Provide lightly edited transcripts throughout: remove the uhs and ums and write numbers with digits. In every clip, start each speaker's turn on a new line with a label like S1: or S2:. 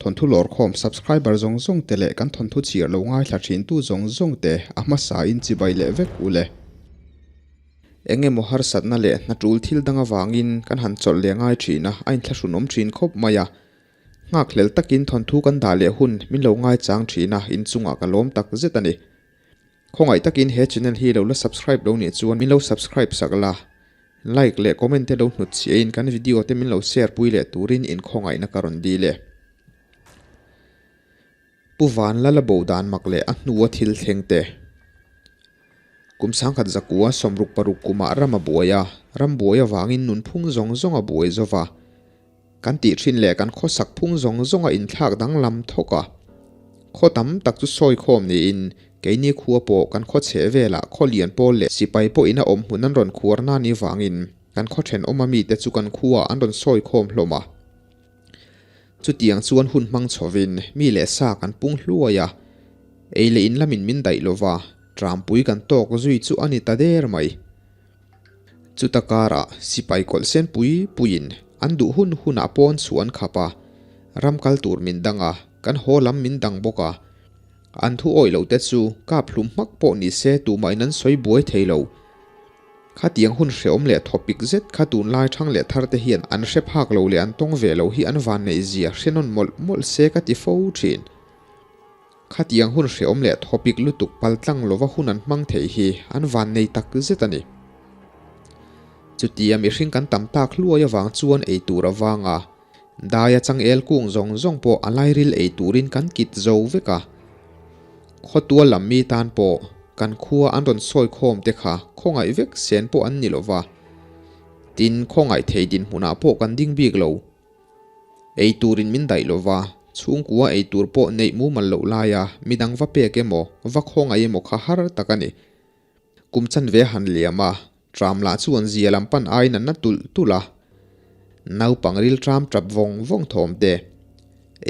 S1: Thawnthu lawrkhawm subscriber zawng zawng te leh kan thawnthu chhiar lo ngaithla thin tu zawng zawng te a hmasa in chibai leh vek u le. Eng emaw harsatna leh hna tul thil dang avangin kan han chawlh leh ngai thin a, a inthlahrunawm thin khawp mai a. Nghakhlel takin thawnthu kan dah leh hun min lo ngaichang thin a, inchungah ka lawm tak zet a ni. Khawngaih takin he channel hi lo la subscribe lo nih chuan min lo subscribe sak la, like leh comment te lo hnut chhiahin kan video te min lo share pui leh turin in khawngaihna ka rawn dil e. Pu Vanlala bo dan mak leh a hnua thil thleng te. Kum sangkhat zakua 66 kumah ram a buai a, ram buai avangin nunphung zawng zawng a buai zo va. Kan tih thin leh kan khawsak phung zawng zawng a inthlak danglam thawk a. Khaw tam tak chu sawi khawm niin keini khua pawh kan khaw chheh velah khaw lian pawl leh sipai pawhin a awm hmun an rawn khuar na ni vangin kan khaw thenawm a mite chu kan khuaah an rawn sawi khawm hlawm a. Chutiang chuan hun hmang chhovin mi leh sa kan pung hluai a, ei leh in lamin min daih lova trampui kan tawk zui chu a ni ta der mai. Chuta karah sipai kawlh sen pui puiin an duh hun hunah pawn chu an khap a, ram kal tur min dang a, kan haw lam min dang bawk a. An thu awih loh te chu kap hlum hmak pawh ni se tumahin an sawi buai thei lo. Khatiang hun hreawm leh thawpik zet kha tunlai thang leh thar te hian an hre phak lo leh an tawng ve lo hi an vanneih zia hre nawn mawlh mawlh se ka ti fo thin. Khatiang hun hreawm leh thawpik lutuk paltlang lova hun an hmang thei hi an vannei tak zet a ni. Chutia mihring kan tam tak hluai avang chuan ei tur a vang a, daia changel kung zawng zawng pawh a lairil ei turin kan kit zo vek a. Khawtual lam mi tan pawh kan khua an rawn sawi khawm te kha khawngaih vek sen pawh an ni lova. Tin, khawngaih thei dinhmunah pawh kan ding bik lo. Ei turin min daih lova, chhungkua ei tur pawh neih mumal loh laia midang va pek emaw, va khawngaih emaw kha har tak a ni. Kum chanve a han liam a, tram lah chuan zia lam pan aiin an na tulh tulh a. Naupang ril tram tap vawng vawng thawm te,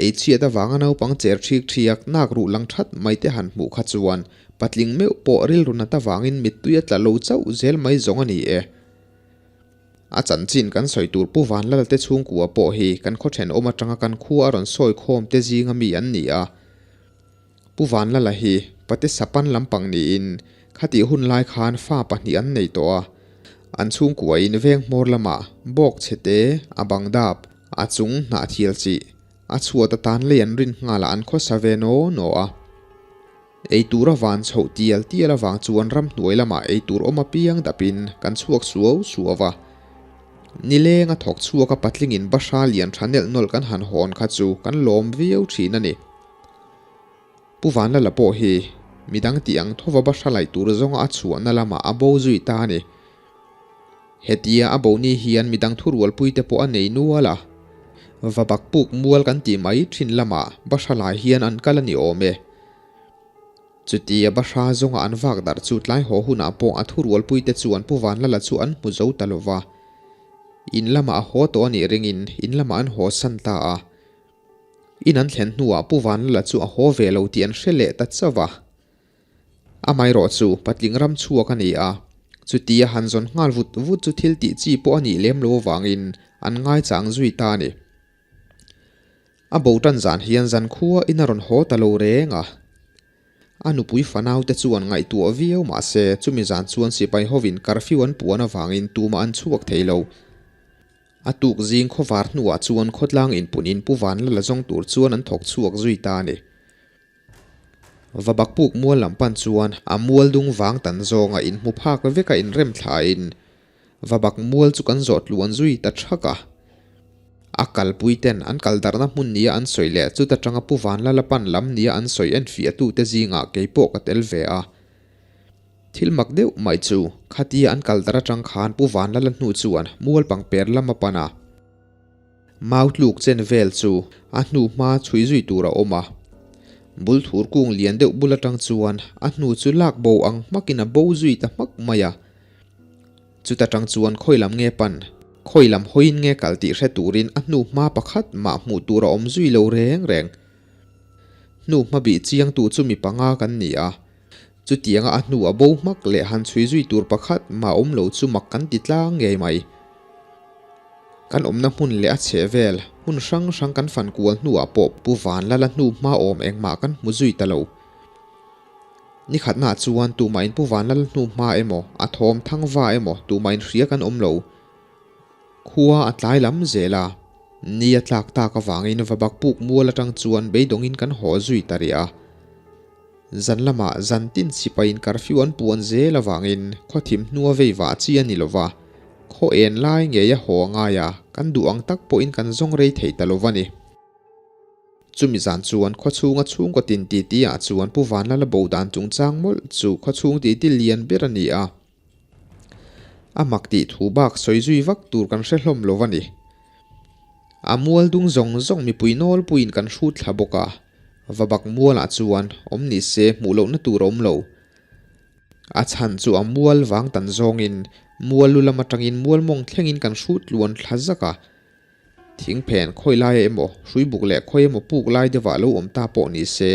S1: ei chhiat avanga naupang cher thik thiak nak ruh lang that mai te han hmuh kha chuan patling meuh pawh rilru nat avangin mittui a tla lo chauh zel mai zawng a ni e. A chanchin kan sawi tur Pu Vanlal te chhungkua pawh hi kan khaw thenawm atanga kan khua a rawn sawi khawm te zinga mi an ni a. Pu Vanlala hi Pate Sapan lampang niin khatih hun lai khan fa pahnih an nei tawh a. An chhungkuain veng hmawr lamah bawk chhe te, a bang dap, a chung hnah thial chih, a chhuat atan lei an rin nghalah an khawsa ve naw naw a. Ei tur a van chhoh tial tial avang chuan ramhnuai lamah ei tur awm apiang dapin kan chhuak suau suau va. Nileng a thawk chhuak a patlingin bahra lian tha nelh nawlh kan han hawn kha chu kan lawm viau thin a ni. Pu Vanlala pawh hi midang tih ang thova bahra laih tur zawnga a chhuahna lamah a bo zui ta a ni. Hetia a bo ni hian midang thurualpui te pawh a nei nual a, va bak puk mual kan tih mai thin lamah bahra lai hian an kal a ni awm e. Chutia bahra zawnga an vak darh chu tlai haw hunah pawh a thurualpui te chuan Pu Vanlala chu an hmu zo ta lo va. In lamah a haw tawh a nih ringin in lamah an haw san ta a. In an thlen hnuah Pu Vanlala chu a haw ve lo tih an hre leh ta chauh va. Amaherawh chu patling ram chhuak a ni a, chutia han zawn nghal vut vut chu thil tih chi pawh a nih lem lo avangin an ngaichang zui ta a ni. A bo tan zan hian zankhua in a rawn haw ta lo reng a. A nupui fanaute chuan ngaihtuah viau mah se chumi zan chuan sipai hovin curfew an puan avangin tumah an chhuak thei lo. A tuk zing khawvar hnuah chuan khawtlang inpunin Pu Vanlala zawng tur chuan an thawk chhuak zui ta a ni. Va bakpuk mual lam pan chuan a mual dung vang tan zawnga inhmu phak veka inrem thlain va bak mual chu kan zawh tluan zui ta thak a. A kalpui ten an kal darhna hmun nia an sawi leh chuta tanga Pu Vanlala pan lam nia an sawi enfiah tute zingah kei pawh ka tel ve a. Thil mak deuh mai chu khatia an kal darh atang khan Pu Vanlala hnu chuan mual pangper lam a pan a. Mau tluk chen vel chu a hnu hma chhui zui tur a awm a. Bul thur kung lian deuh bul atang chuan a hnu chu lak bo ang hmakin a bo zui ta hmak mai a. Chuta tang chuan khawi lam nge pan, khawi lam hawiin nge kal tih hre turin a hnu hma pakhat mah hmuh tur a awm zui lo reng reng. Hnu hma bih chiangtu chu mi panga kan ni a. Chutianga a hnu a bo hmak leh han chhui zui tur pakhat mah awm lo chu mak kan ti tlang ngei mai. Kan awmna hmun leh a chheh vel hmun hrang hrang kan fan kual hnuah pawh Pu Vanlala hnu hma awm engmah kan hmu zui ta lo. Ni khatnaah chuan tumah in Pu Vanlala hnu hma emaw, a thawm thang va emaw tumah in hria kan awm lo. Khua a tlai lam zel a, ni a tlak tak avangin va bak puk mual atang chuan beidawngin kan haw zui ta rih a. Zan lamah zan tin sipain curfew an puan zel avangin khaw thim hnua vei vah chi a ni lo va, khaw en lai ngei a haw a ngai a, kan duh ang tak pawhin kan zawng rei thei ta lo va ni. Chumi zan chuan khaw chhunga chhungkaw tin titi ah chuan Pu Vanlala bo dan chungchang mawlh chu khaw chhung titi lian ber a ni a. A mak tih thu bak sawi zui vak tur kan hre hlawm lo va ni. A mual dung zawng zawng mipui nawlpuiin kan hrut thla bawk a, va bak mualah chuan awm ni se hmuh lohna tur a awm lo. A chhan chu a mual vang tan zawngin mual lu lam atangin mual mawng thlengin kan hrut tluan thla zak a. Thing phen khawi lai emaw, hrui buk leh khawi emaw puk lai deuhah lo awm ta pawh ni se,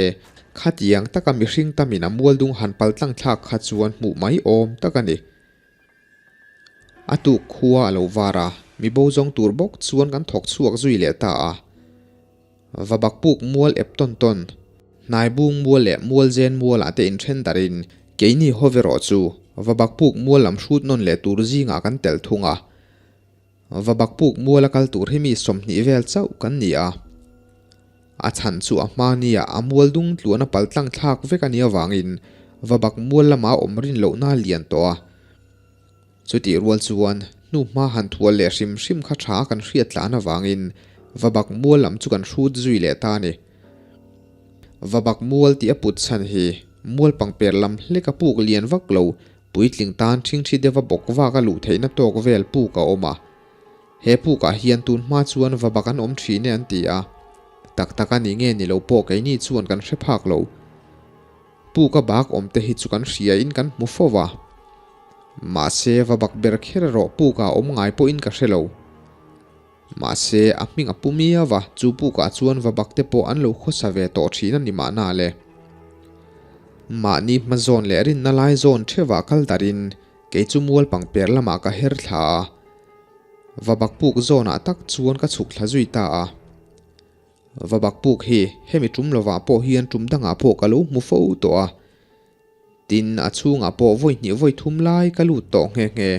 S1: khatiang taka mihring tamin a mual dung han pal tlang thlak kha chuan hmuh mai awm tak a ni. A tuk khua a lo var a, mi bo zawng tur bawk chuan kan thawk chhuak zui leh ta a. Va bak puk mual ep tawn tawn, hnai bung mual leh mual zen mualah te inthen darin keini haw ve rawh chu va bak puk mual lam hrut nawn leh tur zingah kan tel thung a. Va bak puk muala kal tur hi mi 20 vel chauh kan ni a. A chhan chu a hma nia a mual dung tluan a pal tlang thlak vek a nih avangin va bak mual lama awm rin lohna a lian tawh a. Chutih rual chuan hnu hma han thual leh hrim hrim kha tha kan hriat tlan avangin va bak mual lam chu kan hrut zui leh ta a ni. Va bak mual tih a put chhan hi mual pangper lam hlek a puk lian vak lo Puitling tan ṭhingṭhi deuha bawk vak a luh theihna tawk vel puk a awm a. He pukah hian tun hma chuan va bak an awm ṭhin e an ti a. Tak tak a ni nge ni lo pawh keini chuan kan hre phak lo. Puka bak awm te hi chu kan hria in kan hmu fo va. Mahse va bak ber kher erawh pukah awm ngai pawhin ka hre lo. Mahse a hming a pu miau va, chu pukah chuan va bak te pawh an lo khawsa ve tawh ṭhin a ni mahna le. Mahni hma zawn leh rinna lai zawn theuhah kal darin kei chu mual pangper lamah ka her thla a. Va bak puk zawnah tak chuan ka chhuk thla zui ta a. Va bak puk hi hemi tum lovah pawh hian tum dangah pawh ka lo hmu fo tawh a. Tin, a chhungah pawh vawi hnih vawi thum lai ka lut tawh nghe nghe.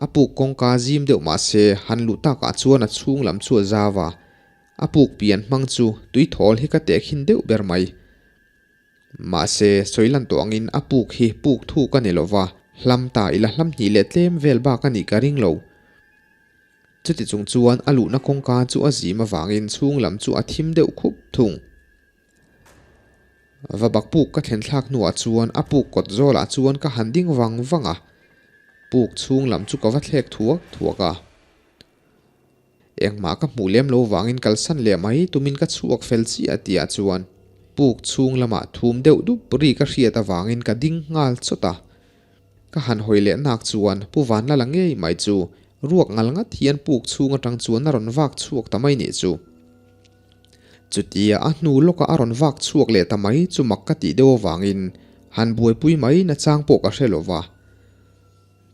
S1: A puk kawngka zim deuh mah se han luh takah chuan a chhung lam chu a zau a. A puk pian hmang chu tui thawl hi ka tehkhin deuh ber mai. Mahse, sawi lan tawh angin a puk hi puk thuk a ni lo va, hlam ta ila hlam hnih leh tlem vel bak a nih ka ring lo. Chuti chung chuan a luhna kawngka chu a zim avangin chhung lam chu a thim deuh khup thung. Va bak puk ka thlen thlak hnuah chuan a puk kawt zawlah chuan ka han ding vang vang a, puk chhung lam chu ka va thlek thuak thuak a. Engmah ka hmuh lem lo vangin kalsan leh mai tumin ka chhuak fel chiah tihah chuan puk chhung lamah thum deuh dup ri ka hriat avangin ka ding nghal chawt a. Ka han hawi leh nak chuan Pu Vanlala ngei mai chu ruak ngal ngat hian puk chhung atang chuan a rawn vak chhuak ta mai nih chu. Chutia a hnu lawkah a rawn vak chhuak leh ta mai chu mak ka tih deuh avangin han buaipui mai nachang pawh ka hre lo va.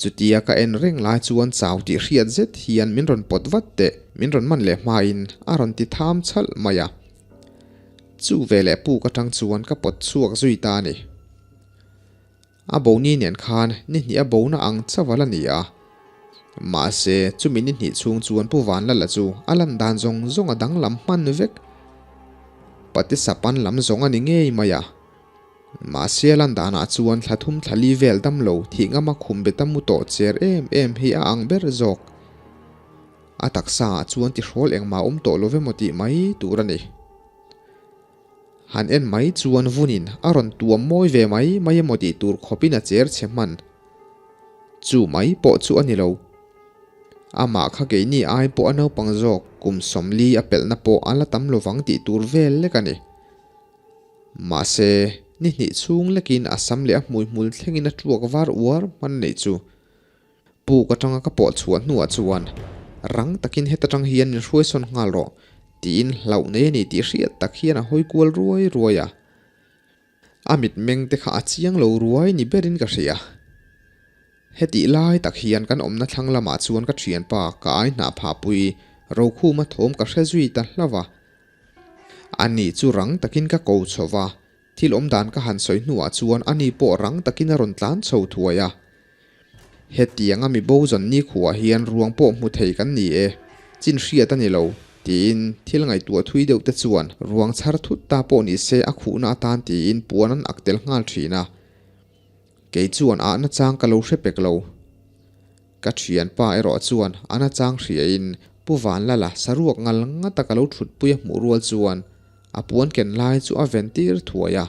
S1: Chutia ka en reng lai chuan chau tih hriat zet hian min rawn pawt vat teh, min rawn man leh hmain a rawn ti tham chhalh mai a. Chu veleh puk atang chuan ka pawt chhuak zui ta a ni. A bo ni nen khan ni hnih a bona ang chauh a la ni a. Mahse, chumi ni hnih chhung chuan Pu Vanlala chu a lan dan zawng zawng a danglam hman vek. Patisapan lam zawng a ni ngei mai a. Mahse a lan danah chuan thla thum thla li vel dam lo thih ngama khum beta mu tawh cher em em hi a ang ber zawk. A taksa ah chuan tihrawl engmah awm tawh lo emaw tih mai tur a ni. Han en mai chuan vunin a rawn tuam mawi ve mai mai emaw tih tur khawpin a cher chhe hman. Chu mai pawh chu a ni lo. Amah kha keini ai pawh a naupang zawk kum 40 a pelhna pawh a la tam lovang tih tur vel lek a ni. Mahse, ni hnih chhung lekin a sam leh a hmuihmul thlengin a tuak var uar hman neih chu. Puk atanga ka pawh chhuah hnuah chuan rang takin heta tang hian min hruaisawn nghal rawh tiin hlauh nei a ni tih hriat tak hian a hawi kual ruai ruai a. A mitmeng te kha a chiang lo ruai ni berin ka hria. Hetih lai tak hian kan awmna thlang lamah chuan ka thianpa ka ai hnah phahpui Rokhuma thawm ka hre zui ta hlauh a. Ani chu rang takin ka ko chho va, thil awm dan ka han sawi hnuah chuan ani pawh rang takin a rawn tlan chho thuai a. Hetianga mi bo zawn nikhuah hian ruang pawh hmu thei kan ni e, chin hriat a ni lo, tiin thil ngaihtuah thui deuh te chuan ruang chhar thut ta pawh ni se a khuhna atan tiin puan an ak tel nghal thin a. Kei chuan ahna chang ka lo hre pek lo. Ka thianpa erawh chuan a na chang hriain Pu Vanlala saruak ngal ngata ka lo thutpui a hmuh rual chuan a puan ken lai chu a ven tir thuai a.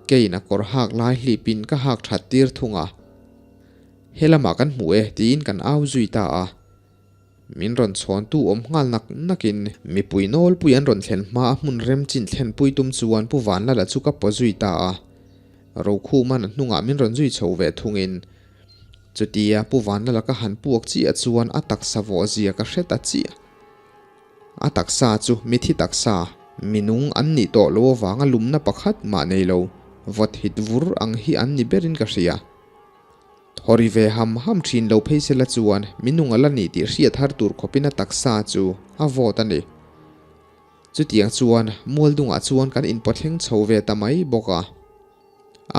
S1: Keiin a kawr hak lai hlipin ka hak that tir thung a. He lamah kan hmu e tiin kan au zui ta a. Min rawn chhawntu awm nghal nak nakin mipui nawlpui an rawn thlen hma a hmun rem chin thlenpui tum chuan Pu Vanlala chu ka paw zui ta a. Rokhuman a hnungah min rawn zui chho ve thungin chutia Pu Vanlala ka han puak chiah chuan a taksa vawh zia ka hre ta chiah. A taksa chu mithi taksa, minung an nih tawh lo avanga lumna pakhat mah nei lo, vawt hit vur ang hi an ni berin ka hria. Thawri ve ham ham thin lo phei sela chuan minung a la ni tih hriat har tur khawpin a taksa chu a vawt a ni. Chutiang chuan Mualdungah chuan kan inpawthleng chho ve ta mai bawk a.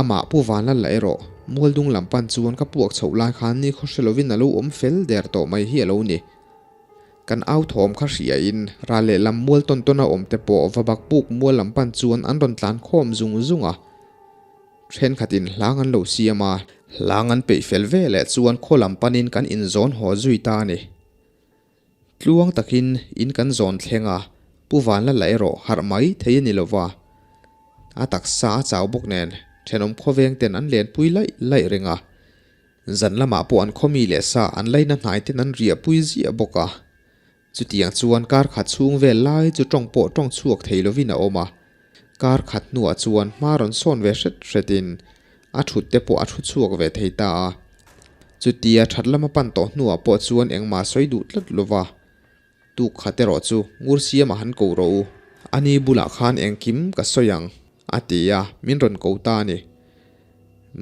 S1: Amah Pu Vanlal lah erawh Mualdung lam pan chuan ka puak chhoh lai khan ni khaw hre lovin a lo awm fel der tawh mai hi a lo ni. Kan au thawm kha hriain ral leh lam mual tawn tawn a awm te pawh va bak puk mual lam pan chuan an rawn tlan khawm zung zung a. Thenkhatin hlang an lo siam a, hlang an peih fel ve leh chuan khaw lam panin kan inzawn haw zui ta a ni. Tluang takin in kan zawn thleng a, Pu Vanlala erawh harh mai thei a ni lo va. A taksa a chau bawk nen thenawm khawveng ten an lenpui laih laih reng a. Zan lamah pawh an khawmi leh sa an laina hnai ten an riahpui ziah bawk a. Chutiang chuan kar khat chhung vel lai chu tawng pawh tawng chhuak thei lovin a awm a. Kar khat hnuah chuan hma rawn sawn ve hret hretin a thut te pawh a thu chhuak ve thei ta a. Chutia that lama pan tawh hnuah pawh chuan engmah sawi duh tlat lova tuk khat erawh chu ngur siamah han ko rawh u. Ani bulah khan engkim ka sawi ang, a ti a, min rawn ko ta a ni.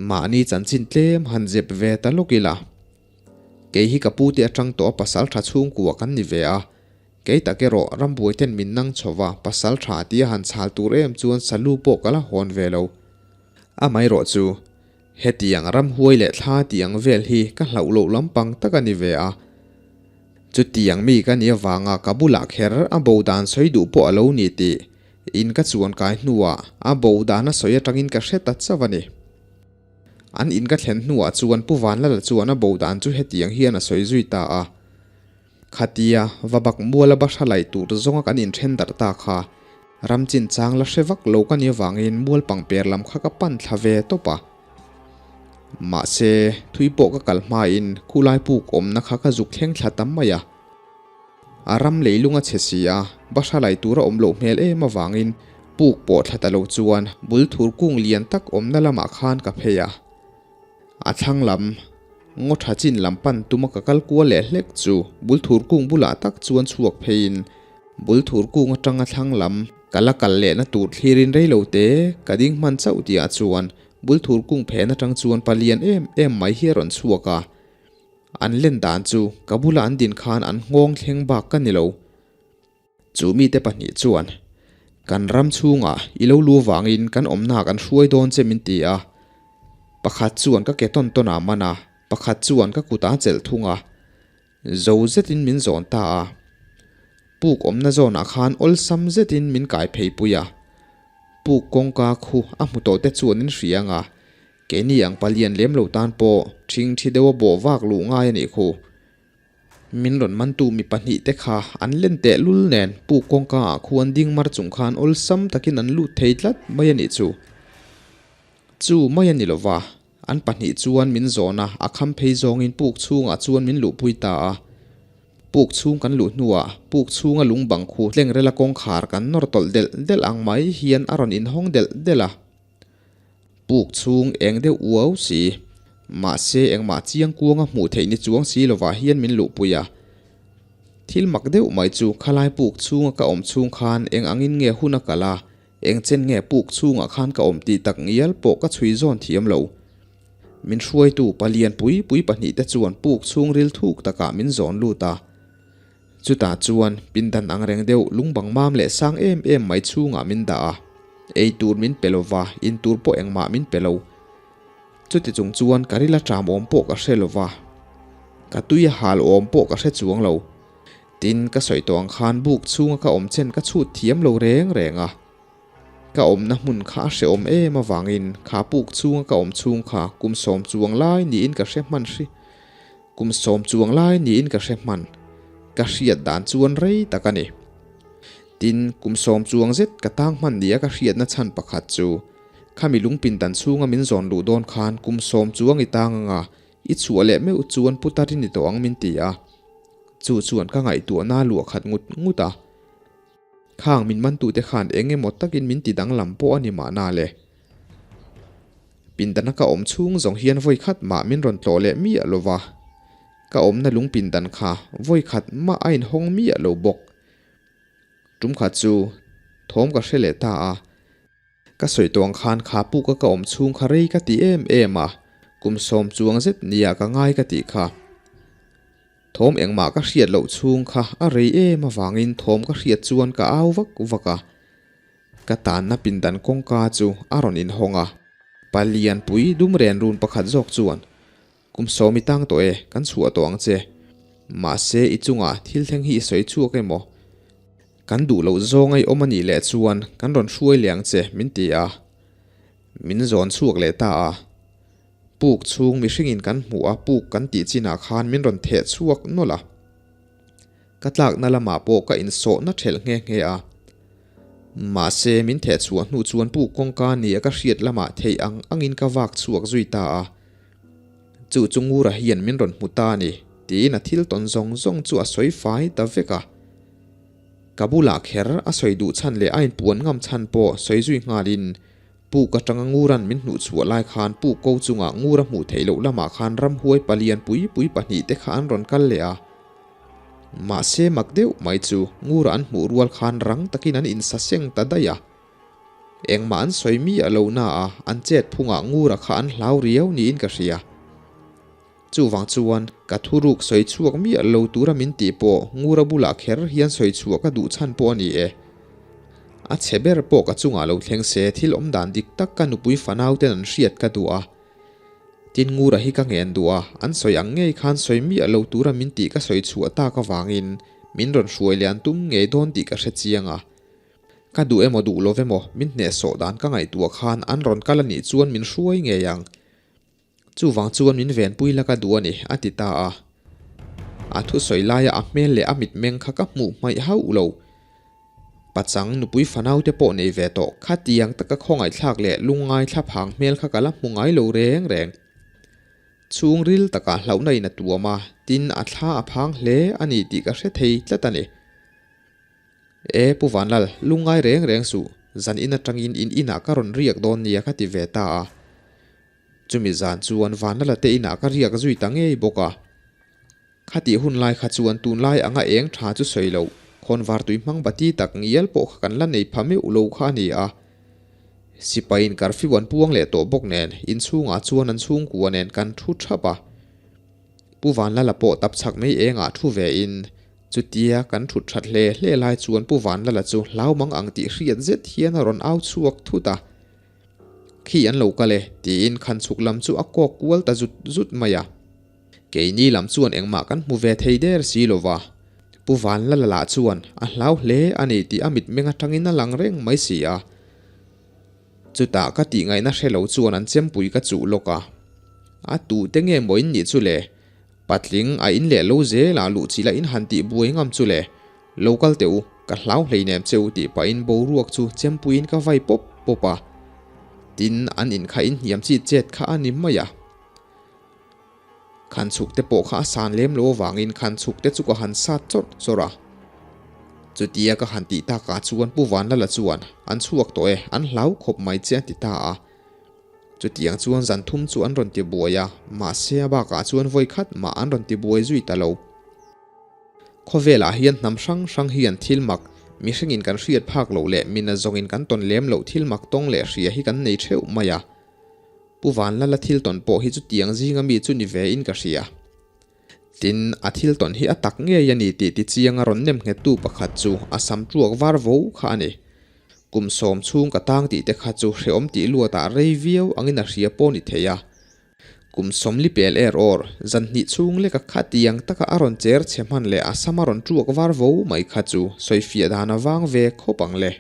S1: Mahni chanchin tlem han zep ve ta lawk ila. Kei hi ka pute atang tawh a pasal tha chhungkua kan ni ve a, kei tak erawh rambuai ten min nang chho va, pasal tha tia han chhal tur em chuan salu pawh ka la hawn ve lo. Amaherawh chu, hetiang ramhuai leh thla tih ang vel hi ka hlauh loh lampang tak a ni ve a. Chutiang mi ka nih avanga ka bulah kher a bo dan sawi duh pawh a lo ni tih in ka chuan kai hnuah a bo dan a sawi atangin ka hre ta chauh a ni. An in ka thlen hnuah chuan Pu Vanlala chuan a bo dan chu hetiang hian a sawi zui ta a, Khatia va bak muala bahra laih tur zawnga kan inthen darh ta kha ram chinchang la hre vak lo ka nih avangin mual pangper lam kha ka pan thla ve tawp a. Mahse, thui pawh ka kal hmain khulai puk awmna kha ka zuk thleng thla tam mai a. A ram leilung a chhe si a, bahra lai tur a awm loh hmel em avangin puk pawh thla ta lo chuan bul thur kung lian tak awmna lamah khan ka phei a. A thlang lam, ngaw tha chin lam pan tuma ka kal kual leh hlek chu bul thur kung bulah tak chuan chhuak pheiin bul thur kung atanga thlang lam ka la kal lehna tur thlirin rei lo te ka ding hman chauh tihah chuan bul thur kung phen atang chuan palian em em mai hi a rawn chhuak a. An len dan chu ka bula an din khan an nghawng thleng bak ka ni lo. Chu mite pahnih chuan, Kan ram chhungah i lo lu vangin kan awmna kan hruai dawn che min ti a. Pakhat chuan ka ke tawn tawn ah man a, pakhat chuan ka kut ah chelh thung a. Zo zetin min zawn ta a. Puk awmna zawnah khan awlsam zetin min kai phei pui a. Puk kawngka khu a hmu tawh te chuan in hria ang a, Keini ang palian lem lo tan pawh ṭhing ṭhi deuha bawh vak luh ngai a nih khu. Min rawn mantu mi pahnih te kha an len teh lul nen puk kawngka ah khuan ding mar chung khan awlsam takin an lut thei tlat mai a nih chu. Chu mai a ni lova, an pahnih chuan min zawn a, a kham phei zawngin puk chhungah chuan min luhpui ta a. Puk chhung kan luh hnuah puk chhunga lung bang khu tlengrela kawngkhar kan nawr tawlh delh delh ang mai hian a rawn inhawng delh delh a. Puk chhung eng deuh uau si. Mahse engmah chiang kuanga hmuh theih ni chuang si lovah hian min luhpui a. Thil mak deuh mai chu khalai puk chhunga ka awm chhung khan eng angin nge hun a kal a, eng chen nge puk chhungah khan ka awm tih tak ngial pawh ka chhui zawn thiam lo. Min hruaitu palian pui pui pahnihte chuan puk chhungril thuk takah min zawn lut a. Chutah chuan pindan angreng deuh lungbang mam leh sang em em mai chhungah min dah a. Ei tur min pe lo va, in tur pawh engmah min pe lo. Chuti chung chuan ka rila ṭam awm pawh ka hre lo va, ka tui a hal awm pawh ka hre chuang lo. Tin, ka sawi tawh ang khan buk chhunga ka awm chen ka chhut thiam lo reng reng a. Ka awmna hmun kha a hrehawm em avangin kha puk chhunga ka awm chhung kha kum sawm chuang lai niin ka hre hman hri kum sawm chuang lai niin ka hre hman. Ka hriat dan chuan rei tak a ni. Tin, kum sawm chuang zet ka tang hman nia ka hriatna chhan pakhat chu khami lungpindan chhunga min zawn luh dawn khan kum sawm chuang i tang anga i chhuah leh meuh chuan putar i ni tawh ang min ti a. Chu chuan ka ngaihtuahna luah khat ngut ngut a. Khang min mantute khan eng emaw takin min ti danglam pawh a ni mahna le. Pindana ka awm chhung zawng hian vawi khat mah min rawn tlawh leh miah lo va. Ka awmna lung pindan kha vawi khat mah a inhawng miah lo bawk. Tum khat chu thawm ka hre leh ta a. Ka sawi tawh ang khan kha puka ka awm chhung kha rei ka ti em em a, kum sawm chuang zet nia ka ngai ka tih kha. Thawm engmah ka hriat loh chhung kha a rei em avangin thawm ka hriat chuan ka au vak vak a. Ka tanna pindan kawngka chu a rawn inhawng a. Palian pui dum ren run pakhat zawk chuan, Kum sawm i tang tawh e, kan chhuah tawh ang che. Mahse i chungah thil thleng hi i sawi chhuak emaw? Kan duh loh zawng a i awm a nih leh chuan kan rawn hruai leh ang che, min ti a. Min zawn chhuak leh ta a. Puk chhung mihringin kan hmuh a puk kan tih chinah khan min rawn theh chhuak nawlh a. Ka tlakna lamah pawh ka insawhna thelh nghe nghe a. Mahse min theh chhuah hnu chuan puk kawngka nia ka hriat lamah theih ang angin ka vak chhuak zui ta a. Chu chu Ngura hian min rawn hmu ta a ni tiin a thil tawn zawng zawng chu a sawi fai ta vek a. Ka bulah kher a sawi duh chhan leh a inpuan ngam chhan pawh sawi zui nghalin Puk atanga Nguran min hnuh chhuah lai khan puk ko chungah Ngur a hmuh theih loh lamah khan ramhuai palian pui pui pahnih te kha an rawn kal leh a. Mahse mak deuh mai chu Ngura an hmuh rual khan rang takin an insaseng ta daih a. Engmah an sawi miah lo na a, an chet phungah Ngura kha an hlau riau niin ka hria. Chuvang chuan ka thuruk sawi chhuak miah lo tura min tih pawh Ngura bulah kher hian sawi chhuah ka duh chhan pawh a ni e. A chhe ber pawh ka chungah lo thleng se thil awm dan dik tak ka nupui fanau ten an hriat ka duh a. Tin Ngura hi ka ngen duh a, an sawi ang ngei khan sawi miah lo tura min tih ka sawi chhuah tak avangin min rawn hruai leh an tum ngei dawn tih ka hre chiang a. Ka duh emaw duh lo emaw min hnehsawh dan ka ngaihtuah khan an rawn kal a nih chuan min hruai ngei ang. Chuvang chuan min venpui la ka duh a ni, a ti ta a. A thusawi laia a hmel leh a mitmeng kha ka hmuh hmaih hauh lo. Pachang nupui fanaute pawh nei ve tawh khatiang taka khawngaihthlak leh lungngai thlaphang hmel kha ka la hmu ngai lo reng reng. Chhungril takah hlauhna in a tuam a, tin a thla a phang hle a ni tih ka hre thei tlat a ni. E Pu Vanlal, lungngai reng reng suh, zan in atangin in inah ka rawn riak dawn nia ka ti ve ta a. Chumi zan chuan Vanlala te inah ka riak zui ta ngei bawk a. Khatih hun lai kha chuan tunlai anga eng tha chu sawi loh, khawnvar tui hmang bati tak ngial pawh kha kan la nei pha meuh lo kha a ni a. Sipaiin curfew an puang leh tawh bawk nen inchhungah chuan an chhungkua nen kan thu thap a. Pu Vanlala pawh tap chhak mai engah thu ve in chutia kan thut that hle hle lai chuan Pu Vanlala chu hlau mang ang tih hriat zet hian a rawn au chhuak thut a. Khi an lo kal e, tiin khan chhuk lam chu a kawk kual ta zut zut mai a. Keini lam chuan engmah kan hmu ve thei der si lo va. Pu Vanlala lah chuan a hlau hle a ni tih a mitmeng atangin a lang reng mai si a. Chutah ka tih ngaihna hre lo chuan an chempui ka chuh lawk a. A tute nge maw in nih chu le? Patling a in leh lo zel a luh chila in han tih buai ngam chu le? Lo kal teh u, ka hlau hleinem che u tih pahin boruak chu chempuiin ka vai pawp pawp a. Tin, an in kha in hniam chi chet kha a ni mai a. Khan chhuk te pawh kha a san lem lo avangin khan chhuk te chu ka han sat chawrh chawrh a. Chutia ka han tih takah chuan Pu Vanlala chuan, An chhuak tawh e, an hlau khawp mai che a ti ta a. Chutiang chuan zan thum chu an rawn ti buai a, mahse a bakah chuan vawi khat mah an rawn ti buai zui ta lo. Khawvelah hian hnam hrang hrang hian thil mak, mihringin kan hriat phak loh leh mina zawngin kan tawn lem loh thil mak tawng leh hria hi kan nei theuh mai a. Pu Vanlala thil tawn pawh hi chutiang zinga mi chu ni ve in ka hria. Tin, a thil tawn hi a tak ngei a ni tih tichianga rawn nem nghettu pakhat chu a sam tuak var vo kha a ni. Kum sawm chhung ka tang tih te kha chu hrehawm tih luatah rei viau angin a hria pawh ni thei a. Kum sawmli pel er awr, zan hnih chhung leka khatiang taka a rawn cher chhe hman leh a sam a rawn tuak var vo mai kha chu sawifiah dan a vang ve khawp ang le.